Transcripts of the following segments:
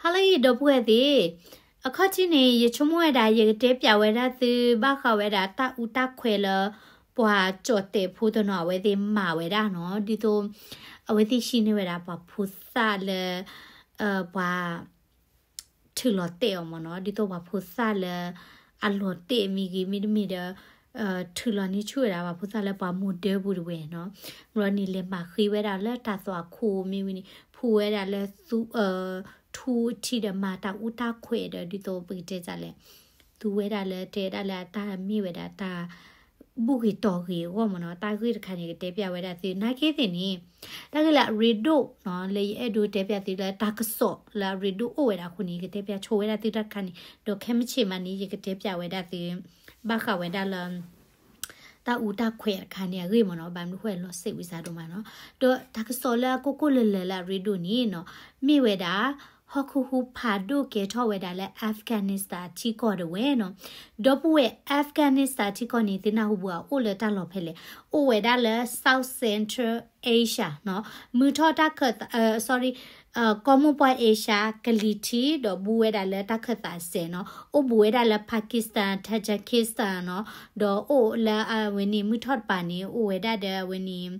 ဟါလၢအဂ့ၤ ဒီပုၢ်ဝဲၢ်သ့ၣ်, အခီၣ်ထံးန့ၣ် ယဆိကမိၣ်ဝဲဒၣ် ယကတဲပၠးဝဲဒၣ်သု ဘၣ်ဃးဝဲဒၣ်တၢ်အူတၢ်ခွဲးလၢ ပှၤကၠီၣ်တဲာ်ဖိတနီၤ အဝဲသ့ၣ်မၤဝဲဒၣ်နီၤ, ဒ်သိး အဝဲသ့ၣ်ဟံးန့ၢ်ဝဲဒၣ်ပှၤဖိသၣ်လၢ ပှၤ ထုးလီၤတဲာ်အီၤမ့ၢ်နီၤ, ဒ်သိးပှၤဖိသၣ်လၢ အလီၤတဲာ်မ့ၢ်ဂ့ၤ မ့တမ့ၢ်ဒီး ထုးလီၤန့ၢ်ဆူၣ်ဝဲဒၣ်ပှၤဖိသၣ်လၢပှၤမိၢ်ဒၢပူၤတဝဲနီၤ, ဘျီန့ၣ် လဲၤမၤဃ့ဝဲဒၣ်လၢတၢ်သွၣ်ခိၣ်မ့ၢ်ဝံၤန့ၣ် ဖူဝဲဒၣ်လၢ ထူထံးဒီးမၤတၢ်အူတၢ်ခွဲးဒီး ဒ်သိးပကတဲတၢ်လဲၣ်, သူဝဲဒၣ်လၢတဲဒၣ်လၢအတၢ်မ့ၢ်ဝဲဒၣ်တၢ် ဘူၣ်ဂ့ၤတီၢ်ဂ့ၤအဂီၢ်မ့ၢ်နီၤ, တၢ်ဂ့ၢ်တခါန့ၣ် ကတဲပၠးဝဲဒၣ်သု နာ်က့သ့ၣ်န့ၣ်, တၢ်ဂ့ၢ်လၢအရ့ဒိၣ်နီၤ လၢယအဲၣ်ဒိးတဲပၠးသုလၢတၢ်ကစီၣ်လၢအရ့ဒိၣ်အိၣ်ဝဲဒၣ်အဃိန့ၣ် ယကတဲပၠးဆိဝဲဒၣ်သုတၢ်တခါန့ၣ်, ဒီးခဲမုၢ်ဆ့ၣ်မးန့ၣ် ယကတဲပၠးဝဲဒၣ်သု ဘၣ်ဃးဝဲဒၣ်လၢ တၢ်အူတၢ်ခွဲးတခါန့ၣ်အဂ့ၢ်မ့ၢ်နီၤ, ဘၣ်မနုၤဃိလီၤစ့ၣ်ဝံစးဒိၣ်မးနီၤ, ဒီးတၢ်ကစီၣ်လၢအကိၢ်ကိၢ်လၢာ်လၢာ်လၢအရ့ဒိၣ်န့ၣ်နီၤ, မ့ၢ်ဝဲဒၣ် ဟီၣ်ခိၣ်ဟူးဖးဒိၣ်ကဲထီၣ်ဝဲဒၣ်လၢ Afghanistan ထံကီၢ်တဝဲနီၤ, ဒီပုၢ်ဝဲၢ် Afghanistan ထံကီၢ်န့ၣ် သုနၢ်ဟူဘၣ်အအိၣ်လၢတၢ်လီၢ်ဖဲလဲၣ်, အိၣ်ဝဲဒၣ်လၢ South Central Asia နီၤ, မုၢ်ထီၣ်တၢ်ခၢၣ်သး sorry ကီၢ်မိၢ်ပှၢ် Asia ကလံၤထံး ဒီးဘူးဝဲဒၣ်လၢတၢ်ခၢၣ်သးစဲးနီၤ, အိၣ်ဘူးဝဲဒၣ်လၢ Pakistan Tajikistan နီၤ, ဒီးအိၣ်လၢအဝဲန့ၣ် မုၢ်ထီၣ်တပၤန့ၣ် အိၣ်ဝဲဒၣ်ဒီးအဝဲန့ၣ်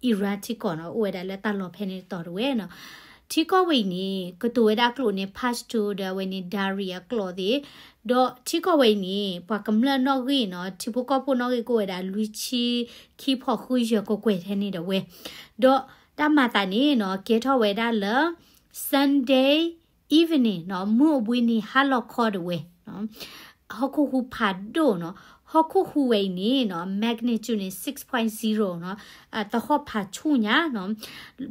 Iran ထံကီၢ်နီၤ, အိၣ်ဝဲဒၣ်လၢတၢ်လီၢ်ဖဲန့ၣ်တတီၤတဝဲနီၤ, ထံကီၢ်ဝဲအံၤန့ၣ် ကတိၤဝဲဒၣ်ကျိာ်န့ၣ် Pashto ဒီးအဝဲန့ၣ် Dari အကျိာ်သ့ၣ်, ဒီးထံကီၢ်ဝဲအံၤန့ၣ် ပှၤကမျၢၢ်နီၣ်ဂံၢ်နီၤ, ထံဖိကီၢ်ဖိနီၣ်ဂံၢ်ကအိၣ်ဝဲဒၣ် လွံၢ်ဆံခံဖီၣ်ဃုယဲၢ်ကကွဲၢ်ထဲန့ၣ်တဝဲ, ဒီးတၢ်မၤသးန့ၣ်နီၤ ကဲထီၣ်ဝဲဒၣ်လၢ Sunday evening နီၤ, မုၢ်အဘှံးနံၤဟါလီၤခီတဝဲနီၤ, ဟီၣ်ခိၣ်ဟူးဖးဒိၣ်နီၤ, ဟီၣ်ခိၣ်ဟူးဝဲအံၤန့ၣ်နီၤ magnitude န့ၣ် six point zero နီၤ, သဟီၣ်ဖးဆူၣ်ညါနီၤ,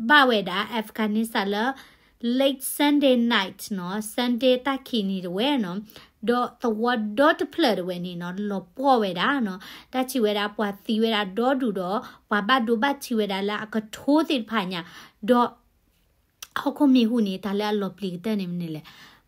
ဘၣ်ဝဲဒၣ် Afghanistan လၢ late Sunday night နီၤ, Sunday တၢ်ခံးနံၤတဝဲနီၤ, ဒီးသဝီဒီတဖျၢၣ်တဝဲန့ၣ်နီၤ လီၤပှီၢ်ဝဲဒၣ်နီၤ, တၢ်ထံၣ်ဝဲဒၣ်ပှၤသံဝဲဒၣ်ဒီဒူၣ်ဒီး ပှၤဘၣ်ဒိဘၣ်ထံးဝဲဒၣ်လၢအကထိသ့ၣ်တဖၣ်ညါ, ဒီး ဟီၣ်ခိၣ်မံၤဟူးန့ၣ် တၢ်လၢအလီၤပျံၤကတၢၢ်န့ၣ်မနုၤလဲၣ်,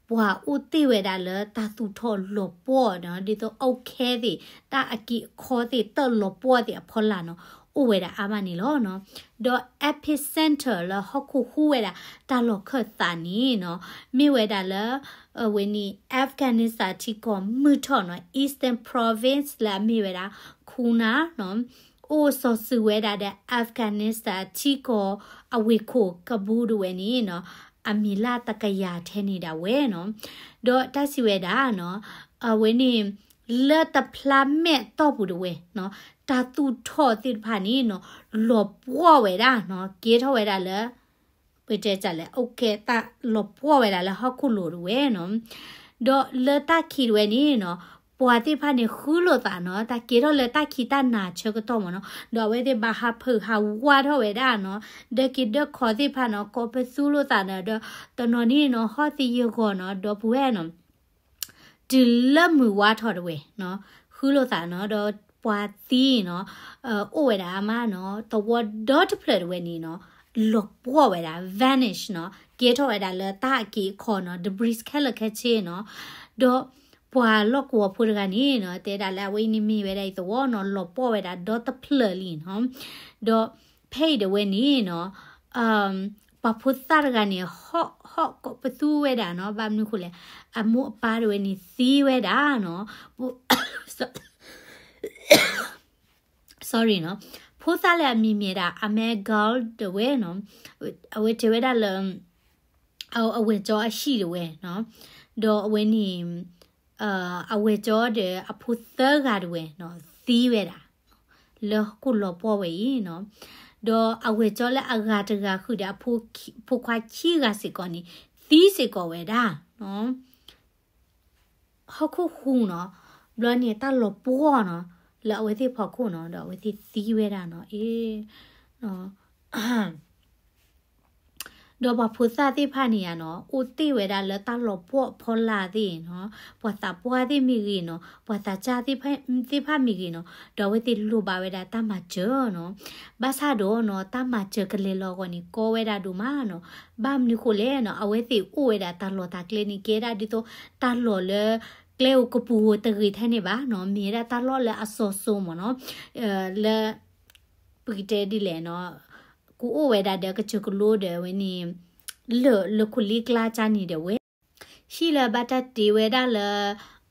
ပှၤအိၣ်တ့ၢ်ဝဲဒၣ်လၢတၢ်သူၣ်ထီၣ်လီၤပှီၢ်နီၤ, ဒ်သိး အုတ်ခဲသ့ၣ် တၢ်အက့အခီသ့ၣ် တၢ်လီၤပှီၢ်သ့ၣ်အဖီလာ်နီၤ အိၣ်ဝဲဒၣ်အါမးန့ၣ်လီၤနီၤ, ဒီး epicenter လၢဟီၣ်ခိၣ်ဟူးဝဲဒၣ် တၢ်လီၤခၢၣ်သးန့ၣ်နီၤ, မ့ၢ်ဝဲဒၣ်လၢ အဝဲန့ၣ် Afghanistan ထံကီၢ်မုၢ်ထီၣ်နီၤ Eastern Province လၢအမ့ၢ်ဝဲဒၣ် Kunar နီၤ, အိၣ်စီၤစုၤဝဲဒၣ်ဒီး Afghanistan ထံကီၢ်အဝ့ၢ်ခိၣ် Kabul တဝဲန့ၣ်နီၤ, အမံၤလၢတကယၤထဲန့ၣ်ဒၣ်ဝဲနီၤ, ဒီးတၢ်စံးဝဲဒၣ်နီၤ, အဝဲန့ၣ် လၢတဖျါမဲာ်တီၢ်ပူၤတဝဲနီၤ, တၢ်သူၣ်ထီၣ်သ့ၣ်တဖၣ်န့ၣ်နီၤ, လီၤပှီၢ်ဝဲဒၣ်နီၤ, ကဲထီၣ်ဝဲဒၣ်လၢ ပတဲတၢ်လဲၣ် အုတ်ခဲ တၢ်လီၤပှီၢ်ဝဲဒၣ်လၢဟီၣ်ခိၣ်လိၤတဝဲနီၤ, ဒီးလၢတၢ်ခံးတဝဲန့ၣ်နီၤ, ပှၤသ့ၣ်တဖၣ်န့ၣ် ဃုလိာ်သးနီၤ, တၢ်ကဲထီၣ်လၢတၢ်ခံးတၢ်နၤဆၢကတီၢ်မ့ၢ်နီၤ, ဒီးအဝဲသ့ၣ်ဘၣ်ဟးဖၢးဟးဝးထီၣ်ဝဲဒၣ်နီၤ, ဒၢးက့ၤဒၢးခီသ့ၣ်တဖၣ်နီၤ, ကိးပသူလိာ်သးနီၤ, ဒီးတနီၤန့ၣ်နီၤ ဟီၣ်သယုၢ်ဂီၤနီၤ, ဒီပုၢ်ဝဲၢ်နီၤ တုၤလၢမုၢ်ဝါထီၣ်တဝဲနီၤ, ဃုလိာ်သးနီၤ, ဒီးပှၤသံနီၤ, အိၣ်ဝဲဒၣ်အါမးနီၤ, သဝီဒီတဖျၢၣ်တဝဲန့ၣ်နီၤ, လီၤပှီၢ်ဝဲဒၣ် vanish နီၤ, ကဲထီၣ်ဝဲဒၣ်လၢတၢ်အက့အခီနီၤ, debris ခဲလၢာ်ခဲဆ့နီၤ, ဒီးပှၤလီၢ်ကဝီၤဖိတဂၤန့ၣ်နီၤ, တဲဒၣ်လၢအဝဲအံၤန့ၣ်မ့ၢ်ဝဲဒၣ်အံၤသဝီနီၤ, လီၤပှီၢ်ဝဲဒၣ်ဒီတဖျၢၣ်လံနီၤ, ဒီးဖဲအံၤတဝဲန့ၣ်နီၤ ပှၤဖိသၣ်တဂၤန့ၣ် ဟီၣ် ဟီၣ်ကိးပသူဝဲဒၣ်နီၤ, ဘၣ်မနုၤဃိလဲၣ်, အမိၢ်အပၢ်တဝဲန့ၣ်သံဝဲဒၣ်နီၤ, ဖိ sorry နီၤ, ဖိသၣ်လၢအမံၤမ့ၢ်ဒၣ် Ahmed Gul တဝဲနီၤ, အဝဲတဲဝဲဒၣ်လၢ အဝဲၢ်ကၠီအဟံၣ်တဝဲနီၤ, ဒီးအဝဲန့ၣ် အဝဲၢ်ကၠီဒီးအဖိသၢဂၤတဝဲနီၤ သံဝဲဒၣ် လၢဟီၣ်ခိၣ်လီၤပှီၢ်ဝဲအံၤနီၤ, ဒီးအဝဲၢ်ကၠီလၢအဂၤတဂၤဃုာ်ဒီးအဖိခွါခံဂၤစ့ၢ်ကီးန့ၣ် သံစ့ၢ်ကီးဝဲဒၣ်နီၤ, ဟီၣ်ခိၣ်ဟူးနီၤ, ဘျီန့ၣ် တၢ်လီၤပှီၢ်နီၤ, လၢအဝဲသ့ၣ်ဖီခိၣ်နီၤ, ဒီးအဝဲသ့ၣ်သံဝဲဒၣ်နီၤ, အ့ ဒီးပှၤဖိသၣ်သ့ၣ်တဖၣ်န့ၣ်ဧါနီၤ, အိၣ်တ့ၢ်ဝဲဒၣ်လၢတၢ်လီၤပှီၢ်အဖီလာ်သ့ၣ်နီၤ, ပှၤသးပှၢ်သ့ၣ်မ့ၢ်ဂ့ၤနီၤ, ပှၤသးစၢ်သ့ၣ်တဖၣ်မ့ၢ်ဂ့ၤနီၤ, ဒီးအဝဲသ့ၣ်လိၣ်ဘၣ်ဝဲဒၣ်တၢ်မၤစၢၤနီၤ, ဘၣ်ဆၣ်ဒီးနီၤ တၢ်မၤစၢၤကလဲၤလီၤအဂီၢ်န့ၣ် ကီဝဲဒၣ်ဒိၣ်မးနီၤ, ဘၣ်မနုၤဃိလဲၣ်နီၤ, အဝဲသ့ၣ်အိၣ်ဝဲဒၣ်တၢ်လီၢ်တၢ်ကျဲန့ၣ် ကဲဒၣ်ဒ်သိး တၢ်လီၢ်လၢ ကျဲဧိၤကပူၤဧိၤတဂ့ၤထဲန့ၣ်ဘၣ်နီၤ, မ့ၢ်ဝဲဒၣ်တၢ်လီၢ်လၢအစီၤစိၤမ့ၢ်နီၤ, လၢ ပကတဲဒ်လဲၣ်နီၤ, ကအိၣ်ဝဲဒၣ်ဒီးကစၢၢ်ကလိဒီးအဝဲန့ၣ် လၢ လၢခိၣ်လ့ကျါကၢ်န့ၣ်ဒီးဝဲ ဟံၣ်လၢဘၣ်တၢ်တ့ဝဲဒၣ်လၢ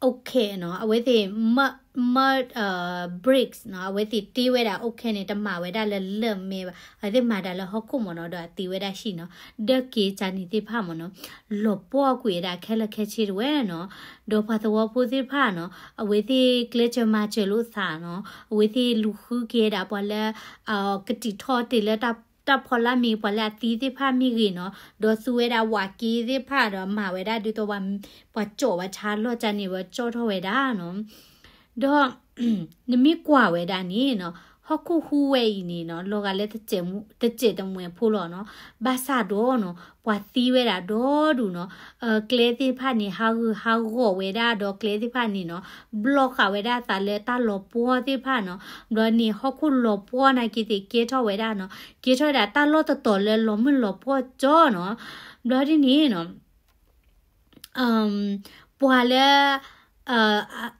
အိၣ်ခဲနီၤ အဝဲသ့ၣ် မၢ မၢ bricks နီၤ အဝဲသ့ၣ်တ့ဝဲဒၣ်အိၣ်ခဲန့ၣ် တမၤဝဲဒၣ်လၢလၢၢ်မဲဘၣ် အဝဲသ့ၣ်မၤဒၣ်လၢဟီၣ်ခိၣ်မ့ၢ်နီၤ ဒီးအတ့ဝဲဒၣ်ဟံၣ်နီၤ ဒၢက့ၤကၢန့ၣ်သ့ၣ်တဖၣ်မ့ၢ်နီၤ လီၤပှီၢ်ကွံာ်ဝဲဒၣ်ခဲလၢာ်ခဲဆ့တဝဲနီၤ ဒီးပှၤသဝီဖိသ့ၣ်တဖၣ်နီၤ အဝဲသ့ၣ်ကျဲးစၢးမၤစၢၤလိာ်သးနီၤ အဝဲသ့ၣ်လူၤဃုက့ၤဒၣ်ပှၤလၢ ကတံာ်ထီၣ်တ့ၢ်လၢ တၢ်ဖီလာ်မ့ၢ်ပှၤလၢအသံသ့ၣ်တဖၣ်မ့ၢ်ဂ့ၤနီၤ ဒီးသူဝဲဒၣ်ဝးက့သ့ၣ်တဖၣ်ဒီး မၤဝဲဒၣ်ဒ်သိး ပှၤကၠီၣ်ဝဲဆါလီၢ်ကၢန့ၣ် ဝဲကၠီၣ်ထီၣ်ဝဲဒၣ်နီၤ ဒီး နမ့ၢ်ကွၢ်ဝဲဒၣ်န့ၣ်နီၤ ဟီၣ်ခိၣ်ဟူးဝဲအံၤန့ၣ်နီၤ လီၤဂာ်လၢ တစဲးတမှဲၤဖိလီၤနီၤ ဘၣ်ဆၣ်ဒီးနီၤ ပှၤသံဝဲဒၣ်ဒီဒူၣ်နီၤ ကျဲသ့ၣ်တဖၣ်န့ၣ် ဟးဂူာ်ဟးဂီၤဝဲဒၣ်ဒီးကျဲသ့ၣ်တဖၣ်န့ၣ်နီၤ ဘျီဃာ်ဝဲဒၣ်အသးလၢတၢ်လီၤပှီၢ်သ့ၣ်တဖၣ်နီၤ ဘျီန့ၣ် ဟီၣ်ခိၣ်လီၤပှီၢ်နာ်က့သ့ၣ်ကဲထီၣ်ဝဲဒၣ်နီၤ ကဲထီၣ်ဝဲဒၣ်တၢ်လီၢ်တတီၤလၢလီၤမုၢ်လီၤပှီၢ်ကၠီနီၤ ဘျီဒ်န့ၣ်နီၤ ပှၤလၢ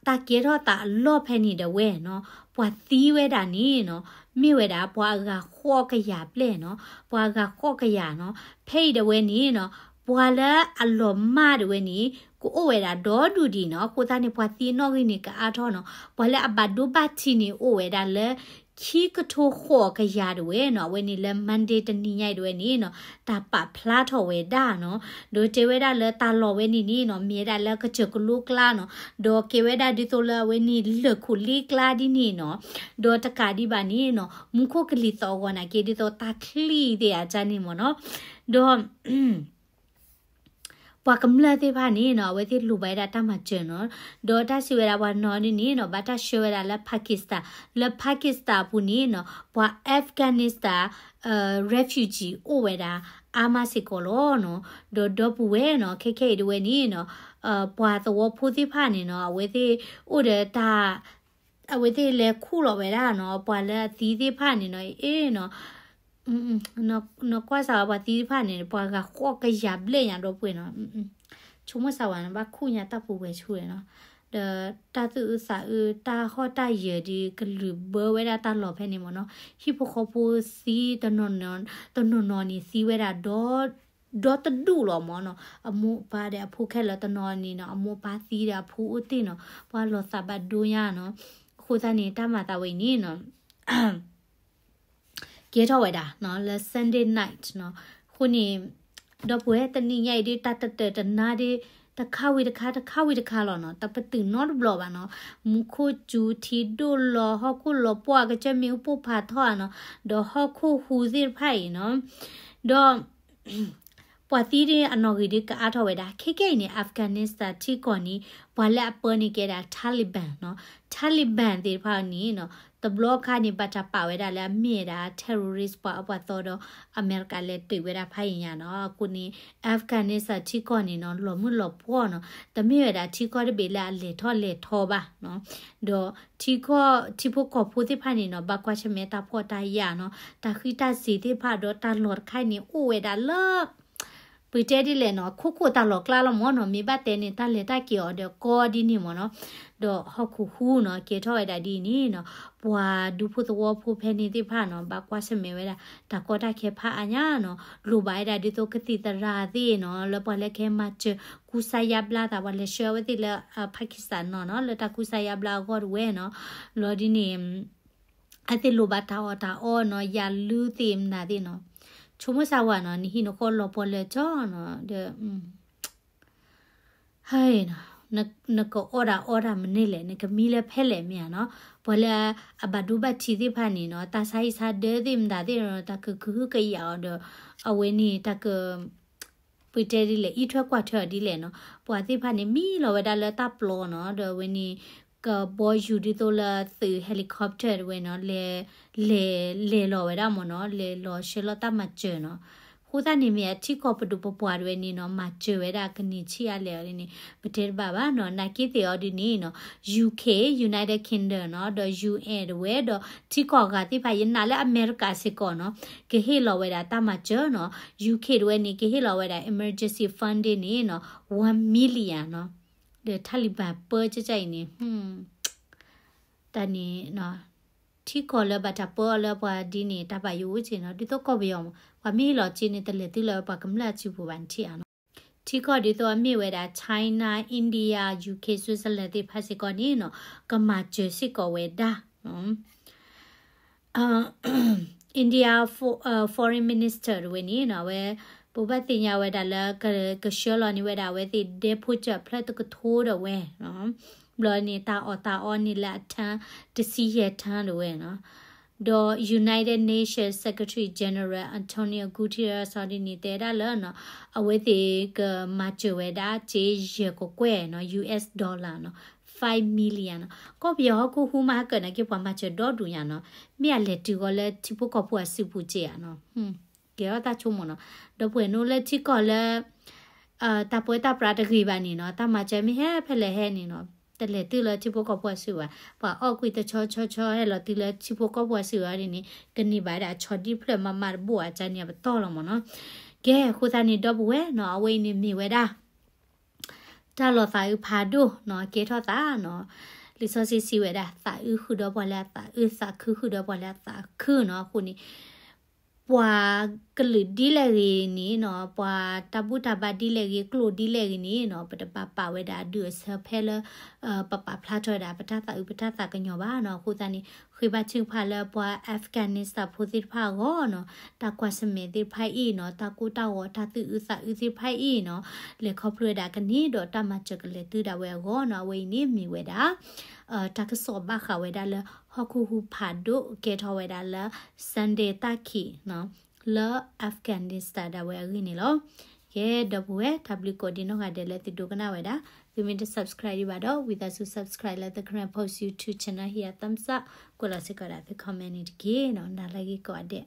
တၢ်ကဲထီၣ်သးအလီၢ်ဖဲန့ၣ်ဒၣ်ဝဲနီၤ ပှၤသံဝဲဒၣ်န့ၣ်နီၤ မ့ၢ်ဝဲဒၣ်ပှၤအဂၤဃိးကယၤဘျဲၣ်နီၤ ပှၤအဂၤဃိးကယၤနီၤ ဖဲအံၤဒၣ်ဝဲန့ၣ်နီၤ ပှၤလၢအလီၤမၢ်ဒၣ်ဝဲန့ၣ် ကအိၣ်ဝဲဒၣ်ဒီဒူၣ်ဒံးနီၤ အဃိသတးန့ၣ် ပှၤသံအနီၣ်ဂံၢ်န့ၣ်ကအါထီၣ်နီၤ ပှၤလၢအဘၣ်ဒိဘၣ်ထံးန့ၣ်အိၣ်ဝဲဒၣ်လၢ ခံကထိဃိးကယၤဒၣ်ဝဲနီၤ အဝဲန့ၣ်လၢ Monday တနံၤညါအံၤဒၣ်ဝဲန့ၣ်နီၤ တၢ်ပာ်ဖျါထီၣ်ဝဲဒၣ်နီၤ ဒီးတဲဝဲဒၣ်လၢတၢ်လီၢ်ဝဲန့ၣ်န့ၣ်နီၤ မ့ၢ်ဝဲဒၣ်လၢကစၢၢ်ကလိကျါနီၤ ဒီးကဲဝဲဒၣ်ဒ်သိးလၢအဝဲန့ၣ်လၢၢ်ခိၣ်လ့ကျါဒ်န့ၣ်နီၤ ဒီးတကးဒံးဘၣ်န့ၣ်နီၤ မူခိၣ်ကလံၤသီၣ်အဂီၢ်နာ်က့ဒ်သိးတၢ်ချံသ့ၣ်အါန့ၣ်မ့ၢ်နီၤ ဒီး ပှၤကမျၢၢ်သ့ၣ်တဖၣ်န့ၣ်နီၤ အဝဲသ့ၣ်လိၣ်ဘၣ်ဝဲဒၣ်တၢ်မၤစၢၤနီၤ ဒီးတၢ်စံးဝဲဒၣ်ပှၤနီၤဒ်န့ၣ်နီၤ ဘၣ်တၢ်ဆှၢဝဲဒၣ်လၢ Pakistan လၢ Pakistan အပူၤန့ၣ်နီၤ ပှၤ Afghanistan refugee အိၣ်ဝဲဒၣ် အါမးစ့ၢ်ကီးလီၤနီၤ ဒီးဒီပုၢ်ဝဲၢ်နီၤ ခဲခဲအံၤဒၣ်ဝဲန့ၣ်နီၤ ပှၤသဝီဖိသ့ၣ်တဖၣ်န့ၣ်နီၤ အဝဲသ့ၣ်အိၣ်ဒီးတၢ် အဝဲသ့ၣ်လဲၤခူၣ်လီၤဝဲဒၣ်နီၤ ပှၤလၢအသံသ့ၣ်တဖၣ်န့ၣ်နီၤ အ့နီၤ နကွၢ်စၢ်ဝဲပှၤသံသ့ၣ်တဖၣ်န့ၣ် ပှၤဂၤဃိးကယၤဘျဲၣ်ညါဒီပုၢ်ဝဲၢ်နီၤ ဆိကမိၣ်စၢ်ဝဲန့ၣ် ဘၣ်ခူၣ်ညါတၢ်ပူၤဝဲဆူၣ်ဝဲနီၤ ဒီးတၢ်သူၣ်အုးသးအုး တၢ်ဟီၣ်တၢ်ယၢၤဒ်ကလုာ်ဘၢဝဲဒၣ်တၢ်လီၢ်ဖဲန့ၣ်မ့ၢ်နီၤ ဟံၣ်ဖိဃီဖိသံ တနီၤနီၤန့ၣ်သံဝဲဒၣ်ဒီ ဒီတဒူၣ်လီၤမ့ၢ်နီၤ အမိၢ်အပၢ်ဒီးအဖိခဲလၢာ်တနီၤန့ၣ်နီၤ အမိၢ်အပၢ်သံဒီးအဖိအိၣ်တ့ၢ်နီၤ ပှၤလီၤသးဘၣ်ဒိညါနီၤ အဃိသတးန့ၣ် တၢ်မၤသးဝဲအံၤန့ၣ်နီၤ ကဲထီၣ်ဝဲဒၣ်နီၤ လၢ Sunday night နီၤ အဃိန့ၣ် ဒီပုၢ်ဝဲၢ်တနံၤညါအံၤဒ် တၢ်တတၢၢ်တနါဒ် တခါဝံၤတခါ တခါဝံၤတခါလီၤနီၤ တပတုာ်နီတဘျီဘၣ်နီၤ မူခိၣ်စူၤထံဒိၣ်လီၤ ဟီၣ်ခိၣ်လီၤပှီၢ် ကစၢၢ်မ့ၣ်အူပိၢ်ဖးထီဧါနီၤ ဒီးဟီၣ်ခိၣ်ဟူးသ့ၣ်တဖၣ်အံၤနီၤ ဒီး ပှၤသံဒ်အနီၣ်ဂံၢ်ဒ်ကအါထီၣ်ဝဲဒၣ် ခဲကဲအံၤန့ၣ် Afghanistan ထံကီၢ်န့ၣ် ပှၤလၢအပၢန့ၢ်က့ၤဒၣ် Taliban နီၤ Taliban သ့ၣ်တဖၣ်န့ၣ်နီၤ တဘျီခါန့ၣ် ဘၣ်တၢ်ပာ်ဝဲဒၣ်လၢအမ့ၢ်ဝဲဒၣ် terrorist ပှၤအပှၤသီဒီး အမဲရကၤလဲၤတ့ၢ်ဝဲဒၣ်ဖးယံာ်ညါနီၤ အဃိန့ၣ် Afghanistan ထံကီၢ်န့ၣ်နီၤ လီၤမုၢ်လီၤပှီၢ်နီၤ တမ့ၢ်ဝဲဒၣ်ထံကီၢ်တဘ့ၣ်လၢအလဲၤထီၣ်လဲၤထီဘၣ်နီၤ ဒီးထံကီၢ်ထံဖိကီၢ်ဖိသ့ၣ်တဖၣ်န့ၣ်နီၤ ဘၣ်ကွၢ်ဆၢၣ်မဲာ်တၢ်ဖှီၣ်တၢ်ယာ်နီၤ တၢ်ဃံးတၢ်စ့ၤသ့ၣ်တဖၣ်ဒီးတၢ်လီၢ်တခါအံၤန့ၣ် အိၣ်ဝဲဒၣ်လၢ ပတဲဒ်လဲၣ်နီၤ ခိၣ်ခိၣ်တၢ်လီၢ်ကျါလီၤမ့ၢ်နီၤ မ့ၢ်ဘၣ်တဲန့ၣ် တၢ်လဲၤတၢ်က့ၤအီၤဒီးကီဒ်န့ၣ်မ့ၢ်နီၤ ဒီးဟီၣ်ခိၣ်ဟူးနီၤ ကဲထီၣ်ဝဲဒၣ်ဒ်အံၤန့ၣ်နီၤ ပှၤဒူဖိသဝီဖိဖဲန့ၣ်သ့ၣ်တဖၣ်နီၤ ဘၣ်ကွၢ်ဆၢၣ်မဲာ်ဝဲဒၣ် တၢ်ကီတၢ်ခဲဖးအါညါနီၤ လိၣ်ဘၣ်ဝဲဒၣ်ဒ်သိးကသံၣ်သရၣ်သ့ၣ်နီၤ လၢပှၤလၢကဟဲမၤစၢၤ ကူစါယါဘျါသး ပှၤလဲၤဆှၢဝဲသ့ၣ်လၢ Pakistan နီၤနီၤ လၢတၢ်ကူစါယါဘျါအဂီၢ်တဝဲနီၤ လီၤဒ်န့ၣ် အသ့ၣ်လိၣ်ဘၣ်တၢ်အီၣ်တၢ်အီနီၤ ယၤလုသ့ၣ်မနုၤသ့ၣ်နီၤ ဆိကမိၣ်စၢ်ဝဲနီၤ နဟံၣ်နဃီလီၤပှီၢ်လၢာ်ကၠီနီၤ ဒီး ဟဲနီၤ နကအီၣ်တၢ်အီတၢ်မနုၤလဲၣ် နကမံလၢဖဲလဲၣ်မ့ၢ်ဧါနီၤ ပှၤလၢအဘၣ်ဒိဘၣ်ထံးသ့ၣ်တဖၣ်န့ၣ်နီၤ တၢ်ဆါဟံၣ်ဆါဒၢသ့ၣ်မတၤသ့ၣ်နီၤ တၢ်ကကဟုကယာ်အီၤဒီး အဝဲန့ၣ်တၢ်က ပတဲဒ်လဲၣ် အံးထွဲကွၢ်ထွဲအီၤဒ်လဲၣ်နီၤ ပှၤသ့ၣ်တဖၣ်န့ၣ် မံလီၤဝဲဒၣ်လၢတၢ်ပျီနီၤ ဒီးအဝဲန့ၣ် ကဘီယူၤဒ်သိးလၢသုး helicopter တဝဲနီၤ လဲၤ လဲၤ လဲၤလီၤဝဲဒၣ်မ့ၢ်နီၤ လဲၤလီၤဆှၢလီၤတၢ်မၤစၢၤနီၤ အဃိသတးန့ၣ်မ့ၢ်အထံကီၢ်ပဒိၣ်ပပှၢ်တဝဲန့ၣ်နီၤ မၤစၢၤဝဲဒၣ်ကန့ၢ်ဆံးအါလဲၣ်အီၤဒ်န့ၣ် ပတဲတဘၣ်ဘၣ်နီၤ နာ်က့သ့ၣ်အီၤဒ်န့ၣ်နီၤ UK United Kingdom နီၤ ဒီး UN တဝဲဒီး ထံကီၢ်အဂၤသ့ၣ်တဖၣ် ယနာ်လၢအမဲရကၤစ့ၢ်ကီးနီၤ ကဟ့ၣ်လီၤဝဲဒၣ်တၢ်မၤစၢၤနီၤ UK တဝဲန့ၣ် ကဟ့ၣ်လီၤဝဲဒၣ် emergency funding န့ၣ်နီၤ one million နီၤ ဒီး Taliban ပၢကၠၢကၠၢအံၤန့ၣ် တၢ်န့ၣ် ထံကီၢ်လၢဘၣ်တၢ်ပၢအီၤလၢပှၤဒ်န့ၣ် တၢ်ဘၣ်ယိၣ်အိၣ်က့နီၤ ဒ်သိးကီၢ်ပယီၤမး ပှၤမ့ၢ်ဟ့ၣ်လီၤက့န့ၣ် တလဲၤသုလၢပှၤကမျၢၢ်အစုပူၤဘၣ်န့ၣ်ထံၣ်ဧါနီၤ ထံကီၢ်ဒ်သိးအမ့ၢ်ဝဲဒၣ် China, India, U K, Switzerland သ့ၣ်တဖၣ်စ့ၢ်ကီးန့ၣ်နီၤ ကမၤစၢၤစ့ၢ်ကီးဝဲဒၣ် India fo-, အ foreign minister တဝဲန့ၣ်နီၤ အဝဲ ပဘၣ်သ့ၣ်ညါဝဲဒၣ်လၢ ကဆှၢလီၤန့ၢ်ဝဲဒၣ်အဝဲသ့ၣ်ဒဲဖိစၢၤဖျၢၣ်တကထိဒီးဝဲ ဘျီန့ၣ် တၢ်အီၣ်တၢ်အီန့ၣ်လၢအထၢၣ် တဆံယဲၢ်ထၢၣ်တဝဲနီၤ ဒီး United Nations Secretary General Antonio Guterres အီၤဒ်န့ၣ် တဲဒၣ်လၢနီၤ အဝဲသ့ၣ်ကမၤစၢၤဝဲဒၣ်စ့ယဲၢ်ကကွဲၢ်နီၤ U S dollar နီၤ five million နီၤ ကီၢ်ပယီၤဟီၣ်ခိၣ်ဟူးမးဟးကၢၣ်နာ်က့ ပှၤမၤစၢၤဒီဒူၣ်ညါနီၤ မ့ၢ်အလဲၤတုၤဃီၤလၢထံဖိကီၢ်ဖိအစုပူၤစ့ဧါနီၤ ကဲထီၣ်တၢ်ဆိကမိၣ်နီၤ ဒီပုၢ်ဝဲၢ်နီၤလၢထံကီၢ်လၢ တၢ်ပၢတၢ်ပြးတဂ့ၤဘၣ်န့ၣ်နီၤ တၢ်မၤစၢၤမ့ၢ်ဟဲဖဲလဲၣ်ဟဲန့ၣ်နီၤ တလဲၤတုၤလၢထံဖိကီၢ်ဖိအစုဘၣ် ပှၤအီၣ်ကွံာ်တဆီဆီဆီဟဲလီၤတုၤလၢထံဖိကီၢ်ဖိအစုအီၤဒ်န့ၣ် ကန့ၢ်ဘၣ်ဒၣ်ဆီဒံၣ်ဖျၢၣ်မးမးတဘိၣ်အကါန့ၣ်အပတီၢ်လီၤမ့ၢ်နီၤ ကဲအဃိသတးန့ၣ် ဒီပုၢ်ဝဲၢ်နီၤ အဝဲအံၤန့ၣ်မ့ၢ်ဝဲဒၣ် တၢ်လီၤသးအုးဖးဒိၣ်နီၤ ကဲထီၣ်သးနီၤ လံာ်စီဆှံစံးဝဲဒၣ် သးအုးဃုာ်ဒီးပှၤလၢအသးအုး သးခုဃုာ်ဒီးပှၤလၢအသးခုနီၤ အဃိန့ၣ် ပှၤကလုာ်ဒ်လဲၣ်ဂ့ၤန့ၣ်နီၤ ပှၤတၢ်ဘူၣ်တၢ်ဘါဒ်လဲၣ်ဂ့ၤ ကျိာ်ဒ်လဲၣ်ဂ့ၤန့ၣ်နီၤ ပတဘၣ်ပာ်ဝဲဒၣ်အဒုးအဆၢဖဲလၢ ပပာ်ဖျါထီၣ်ဝဲဒၣ် ပတၢ်သးအုးပတၢ်သးကညီၤဘၣ်နီၤ အဃိသတးန့ၣ် ဃ့ဘါထုကဖၣ်လၢပှၤ Afghanistan ဖိသ့ၣ်တဖၣ်အဂီၢ်နီၤ တၢ်ကွၢ်ဆၢၣ်မဲာ်သ့ၣ်တဖၣ်အံၤနီၤ တၢ်ကိၢ်တၢ်ဂီၤတၢ်သူၣ်အုးသးအုးသ့ၣ်တဖၣ်အံၤနီၤ လဲၤခီဖျိဝဲဒၣ်ကန့ၢ်ဒီးတၢ်မၤစၢၤကလဲၤတုၤဒၣ်ဝဲအဂီၢ်နီၤ အဝဲအံၤန့ၣ်မ့ၢ်ဝဲဒၣ် တၢ်ကစီၣ်ဘၣ်ဃးဝဲဒၣ်လၢ ဟီၣ်ခိၣ်ဟူးဖးဒိၣ်ကဲထီၣ်ဝဲဒၣ်လၢ Sunday တၢ်ခံးနီၤ လၢ Afghanistan ဒၣ်ဝဲအဂ့ၢ်န့ၣ်လီၤ. ကဲ ဒီပုၢ်ဝဲၢ် တၢ်ဘျုးကိးဒံနီၢ်ဂၤဒဲးလၢသုဒိကနၣ်ဝဲဒၣ် သုမ့ၢ်တ subscribe ဒံးဘၣ်ဒီး ဝံသးစူၤ subscribe လၢ The Karen Post YouTube channel ဟ့ၣ်ယၤ thumbs up ကွဲးလီၤစ့ၢ်ကီးဒၣ်သု comment န့ၣ်တက့ၢ်နီၤ နၤလၢအဂ့ၤကိးဂၤဒဲး